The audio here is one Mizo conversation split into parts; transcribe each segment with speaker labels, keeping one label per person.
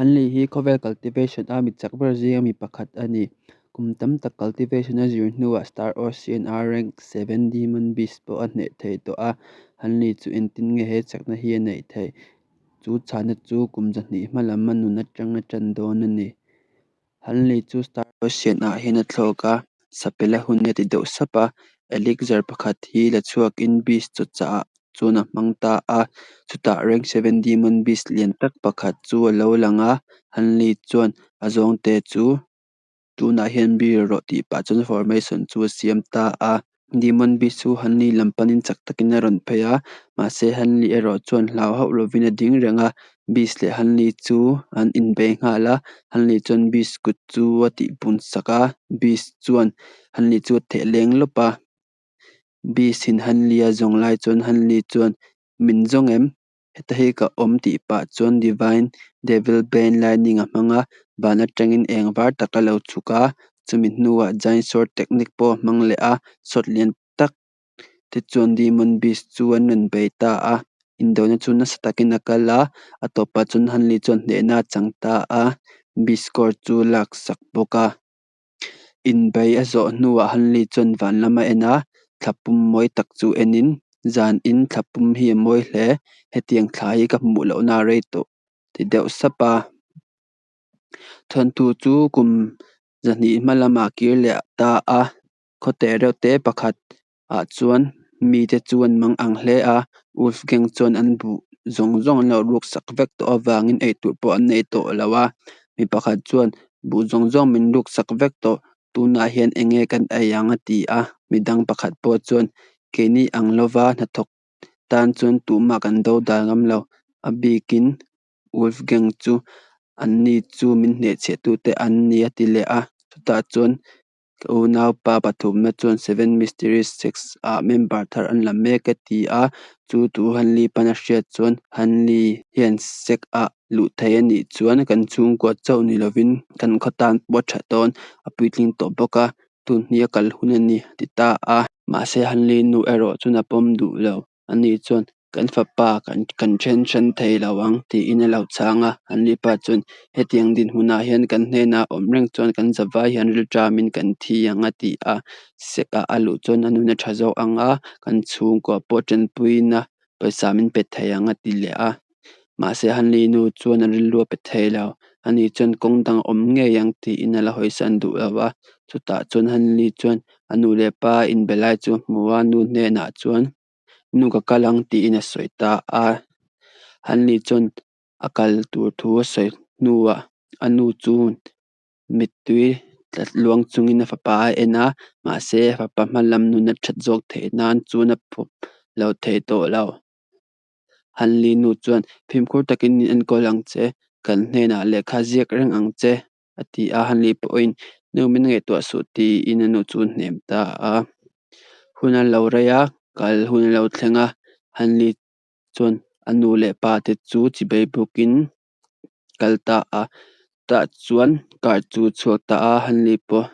Speaker 1: Han Li hi khawvel cultivation a mi chak ber zinga mi pakhat a ni. Kum tam tak cultivation a zir hnuah Star Ocean a rank seven Demon Beast pawh a hneh thei tawh a. Han Li chu engtin nge he chakna hi a neih theih? Chu chhana chu kum 200 hma lam a nun atang a tan dawn a ni. Han Li chu Star Ocean ah hian a thlawk a, sapel a hun e a ti deuh sap a. Elixir pakhat hi la chhuakin Beast chaw chah ah chuan a hmang ta a. Chutah rank seven Demon Beast lian tak pakhat chu a lo lang a, Han Li chuan a zawngte chu tunah hian bir rawh tih pah chuan formation chu a siam ta a. Demon Beast chu Han Li lam panin chak takin a rawn phei a, mahse Han Li erawh chuan hlau hauh lovin a ding reng a. Beast leh Han Li chu an inbei nghal a, Han Li chuan Beast kut chu a tihpun sak a, Beast chuan Han Li chu a theh leng lawp a. Beast in Han Li a zawng lai chuan Han Li chuan, Min zawng em? Heta hi ka awm tih pah chuan Divine Devil Bane Lightning a hmang a, van atangin eng var tak a lo chhuk a, chumi hnuah Giant Sword Technique pawh a hmang leh a, sword lian tak te chuan Demon Beast chu an rawn bei ta a. Indona chu nasa takin a kal a, a tawpah chuan Han Li chuan hnehna a chang ta a, Beast core chu a laksak bawk a. Inbei a zawh hnuah Han Li chuan van lam a en a, thla pum mawi tak chu enin, Zan in thla pum hi a mawi hle, hetiang thla hi ka hmuh lohna a rei tawh ti deuh sap a. Thawnthu chu kum 200 hma lamah a kir leh ta a, khawte reuh te pakhat ah chuan mite chu an mang ang hle a, Wolf Gang chuan an buh zawng zawng an lo ruk sak vek tawh avangin eitur pawh an nei tawh lo a. Mi pakhat chuan buh zawng zawng min ruk sak vek tawh, tunah hian eng nge kan ei ang a ti a. Midang pakhat pawh chuan keini ang lova hnathawk tan chuan tumah kan dodal ngam lo, a bikin Wolf Gang chu anni chu min hnehchhiahtute an ni a ti leh a. Chutah chuan ka unaupa pathumna chuan Seven Mysteries Sect ah member thar an la mek a ti a, chu thu Han Li pa'n a hriat chuan Han Li hian sect ah luh theih a nih chuan kan chhungkua chauh ni lovin kan khaw tan pawh a tha dawn, a puitling tawh bawk a, tun hi a kal hun a ni a ti ta a. Mahse Han Li nu erawh chuan a pawm duh lo, ani chuan Kan fapa kan kan then hran thei lo ang tiin a lo chhang a, Han Li pa chuan hetiang dinhmunah hian kan hnenah awm reng chuan kan zavai hian rilṭamin kan thi ang a ti a, sek-ah a luh chuan a nun a tha zawk ang a, kan chhungkua pawh tanpuina pawisa min pe thei ang a ti leh a, mahse Han Li nu chuan a rilru a pe thei lo, ani chuan kawng dang a awm ngei ang tiin a la hawisan duh lo a, chutah chuan Han Li chuan a nu leh pa inbe lai chu a hmu a, nu hnenah chuan Nu ka kal ang tiin a sawi ta a. Han Li chuan a kal tur thu a sawi hnuah a nu chu mittui tla luang chungin a fapa a en a, mahse a fapa hma lam nun a that zawk theih nan chuan a pawm lo thei tawh lo. Han Li nu chuan fimkhur takin min enkawl ang che, kan hnenah lehkha ziak reng ang che a ti a, Han Li pawhin nu min ngaihtuah suh tiin a nu chu a hnem ta a. Hun a lo rei a, kal hun a lo thleng a, Han Li chuan a nu leh pa te chu chibei bukin kal ta a, tah chuan car chu a chhuak ta a, Han Li pawh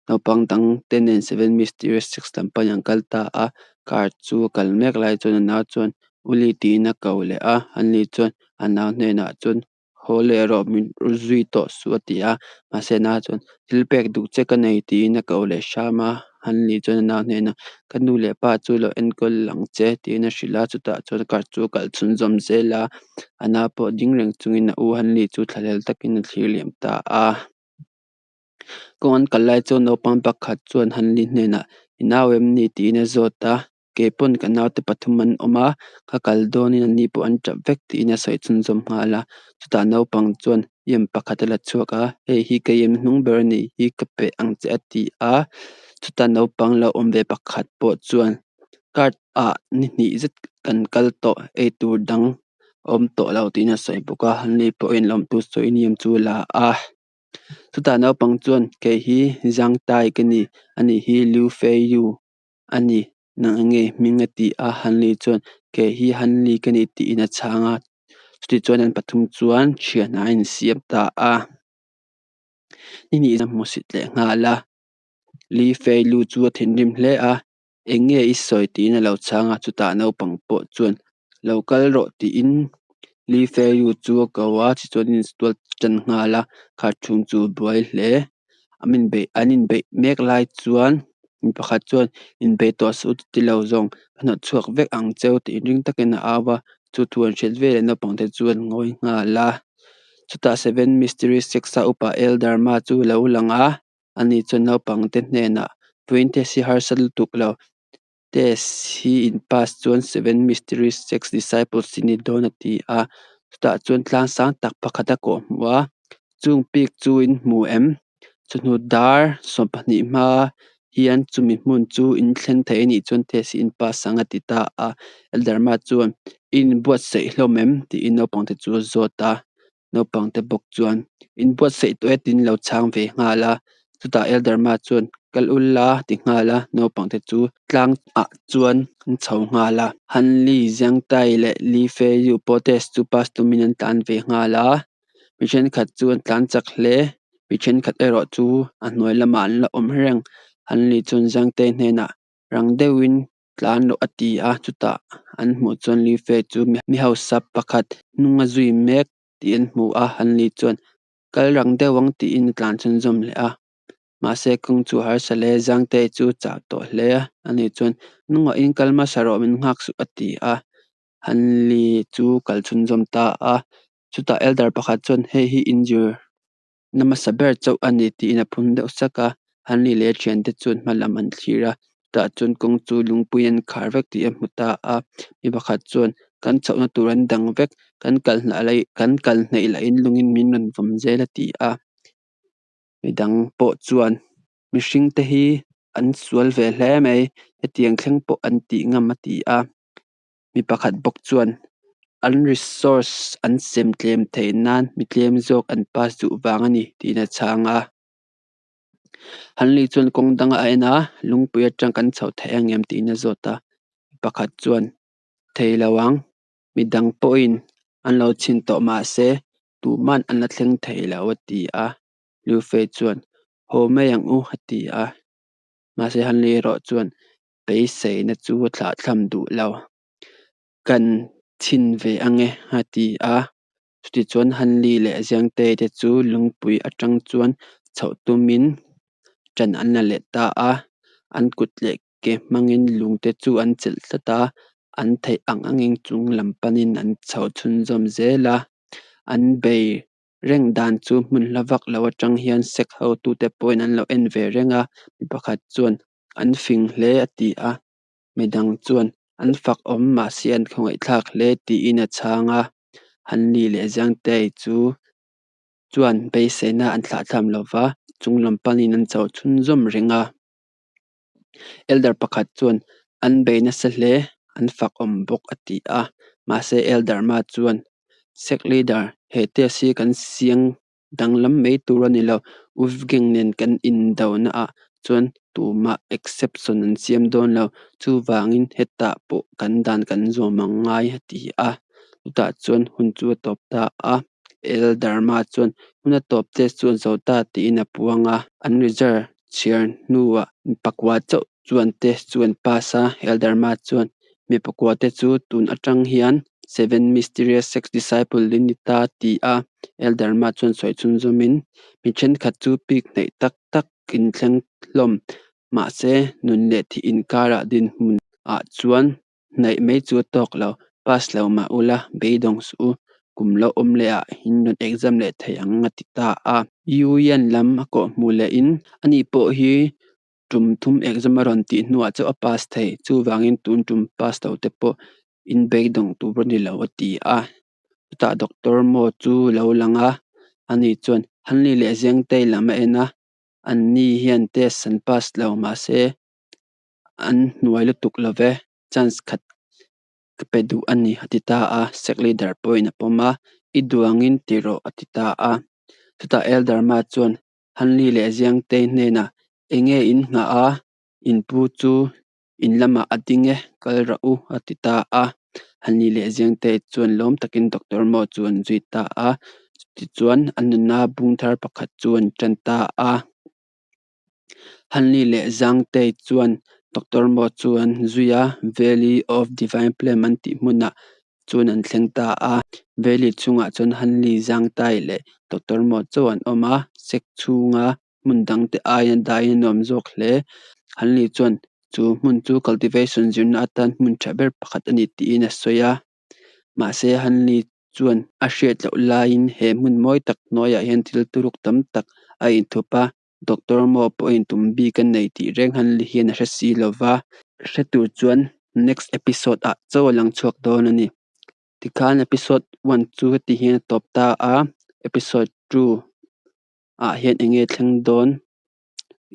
Speaker 1: naupang dang te nen seven mysterious six lam panin an kal ta a, car chu a kal mek lai chuan a nau chuan Uli tiin a ko leh a, Han Li chuan a nau hnenah chuan haw leh rawh min zui tawh suh a ti a, mahse a nau chuan thil pek duh che ka nei tiin a ko leh hram a, Han Li chuan a nau hnenah ka nu leh pa chu lo enkawl ang che tiin a hrilh a, chutah chuan car chu a kal chhunzawm zel a, a nau pawh ding reng chungin a u Han Li chu thlahlel takin a thlir liam ta a. Kawng an kal lai chuan naupang pakhat chuan Han Li hnenah i nau em ni tiin a zawt a, Keipawn ka naute pathum an awm a, ka kal dawnin an ni pawh an tap vek tiin a sawi chhunzawm nghal a. Chutah naupang chuan iam pakhat a la chhuak a, hei hi ka iam hnung ber a nih hi ka pe ang che a ti a. Chutah naupang lo awm ve pakhat pawh chuan cart ah ni hnih zet kan kal tawh eitur dang a awm tawh lo tiin a sawi bawk a, an ni pawhin lawmthu sawiin iam chu a la a. Chutah naupang chuan kei hi Zhang Tai ka ni, ani hi Liu Fei Yu a ni, nang eng nge i hming a ti a, Han Li chuan kei hi Han Li ka ni tiin a chhang a, chutichuan an pathum chuan thian ah an insiam ta a. Ni hnih a hmusit leh nghal a, Li Fei Lu chu a thinrim hle a, eng nge i sawi tiin a lo chhang a, chutah naupang pawh chuan lo kal rawh tiin Li Fei-yu chu a ko a, tichuan an insual tan nghal a, kharchhum chu a buai hle. An inbeih an inbeih mek lai chuan mi pakhat chuan inbei tawh suh u chuti lo zawng ka hnawt chhuak vek ang cheu tiin ring takin a au va, chu thu an hriat veleh naupang te chu an ngawi nghal a. Chutah Seven Mystery Sect a upa Elder Ma chu a lo lang a, ani chuan naupang te hnenah vawiin test hi harsa lutuk lo test hi in pass chuan Seven Mystery Sect disciples in ni dawn a ti a, chutah chuan tlang sang tak pakhat a kawh hmuh a, chung peak chu in hmu em? Chawhnu dar sawmpahnih hma hian chumi hmun chu in thleng thei anih chuan test hi in pass ang a ti ta a, Elder Ma chuan i inbuatsaih hlawm em? Tiin naupang te chu a zawt a, naupang te bawk chuan inbuatsaih tawh e tiin an lo chhang ve nghal a, chutah Elder Ma chuan kal ula a ti nghal a, naupang te chu tlang ah chuan an chho nghal a, Han Li, Zhang Tai leh Li Fei Yu pawh test chu pass tumin an tlan ve nghal a. Mi thenkhat chu an tlan chak hle, mi thenkhat erawh chu a hnuai lamah an la awm reng. Han Li chuan Zangtei hnenah rang deuhin tlan rawh a ti a, chutah an hmuh chuan Li Fei chu mi hausa pakhat hnung a zui mek tih an hmu a, Han Li chuan kal rang deuh ang tiin a tlan chhunzawm leh a. Mahse kawng chu a harsa hle, Zangtei chu a chau tawh hle a, ani chuan hnungah in kal hmasa rawh min nghak suh a ti a. Han Li chu kal chhunzawm ta a, chutah Elder pakhat chuan hei hi inzir na hmasa ber chauh a ni tiin a phun deuh sak a, Han Li leh a thiante chuan hma lam an thlir a, chutah chuan kawng chu lungpui an khar vek tih a hmu ta a, mi pakhat chuan kan chhohna tur an dang vek, kan kal hna lah kan kal hnaih lahin lungin min rawn vawm zel a ti a, midang pawh chuan mihring te hi an sual ve hle mai hetiang thleng pawh an tih ngam a ti a. Mi pakhat bawk chuan an resource an sem tlem theih nan mi tlem zawk an pass duh vang a ni tiin a chhang a. Hanli chuan kawng dang a en a, lungpui atang kan chho thei ang em tiin a zawt a. Mi pakhat chuan thei lo ang, mi dang pawhin an lo chhin tawh mahse tuman an la thleng thei lo a ti a. Lufei chuan haw mai ang u a ti a. Mahse Hanli erawh chuan beiseina chu a thlahthlam duh lo. Kan chhin ve ange a ti a. Chutichuan Hanli leh Ziangtei te chu lungpui atang chuan chhoh tumin ṭan an la leh ta a. An kut leh ke hmangin lungte chu an chelh tlat a, an theih ang angin chung lam panin an chho chhunzawm zel a. An bei reng dan chu hmun hla vak lo atang hian sek hotute pawhin an lo en ve reng a, mi pakhat chuan an fing hle a ti a, midang chuan an fak awm mahse an khawngaihthlak hle tiin a chhang a, Hanli leh Zangtei chu chuan beiseina an thlahthlam lova, chung lam panin an chho chhunzawm reng a. Elder pakhat chuan an bei nasa hle, an fak awm bawk a ti a, mahse Elder Ma chuan Sect Leader, he test hi kan siang danglam mai tur a ni lo, Wolfgang nen kan indona ah chuan tumah exception an siam dawn lo, chuvangin hetah pawh kan dan kan zawm ang ngai a ti a, chutah chuan hun chu a tawp ta a, Elder Ma chuan hun a tawp test chu a zo ta tiin a puang a, an result chhiar hnuah mi pakua chauh chuan test chu an pass a, Elder Ma chuan mi pakua te chu tun atang hian Seven Mysterious Sex Disciple in ni ta ti a, Elder Ma chuan sawi chhunzawmin mi thenkhat chu pik hnaih tak tak in thleng hlawm mahse nun leh thih inkarah dinhmun ah chuan hnaih mai chu a tawk lo, pass lo mah ula beidawng suh u, kum lo awm leh ah in rawn exam leh thei ang a ti ta a. Yu Yan lam a kawh hmuh leh in ani pawh hi tum thum exam a rawn tih hnuah chauh a pass thei, chuvangin tun tum pass lo te pawh in beidawng tur a ni lo a ti a. Chutah Doctor Mo chu lo lang a, ani chuan Hanli leh Zengtei lam a en a, anni hian test an pass lo mahse an hnuai lutuk lo ve, chance khat ka pe duh a ni a ti ta a, sect leader pawhin a pawm a, i duh angin ti rawh a ti ta a. Chutah Elder Ma chuan Hanli leh Ziangtei hnenah enge in nghah a, in pu chu in lamah a ding e, kal rawh u a ti ta a. Hanli leh Ziangtei chuan lawm takin Doctor Mo chu an zui ta a, chutichuan an nuna bung thar pakhat chu an tan ta a. Hanli leh Zangtei chuan Doctor Mo chu an zui a, Valley of Divine Flame an tih hmunah Chuan an thleng ta a. Valley chhungah chuan Hanli Zangtai leh Doctor Mo chauh an awm a. Sect chhunga hmun dang te aiin a dai a nuam zawk hle. Hanli chuan chu hmun chu cultivation zirna atan hmun tha ber pakhat a ni tiin a sawi a. Mahse Hanli chuan a hriat loh laiin he hmun mawi tak hnuaiah hian thil turuk tam tak a inthup a. Doctor Mo pawhin tum bik a nei tih reng Hanli hian a hre si lova. Hre tur chuan next episode ah chauh a lang chhuak dawn a ni. Tikhan episode 1 chu heti hian a tawp ta a. Episode 2 ah hian eng nge thleng dawn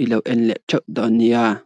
Speaker 1: i lo en leh theuh dawn nia.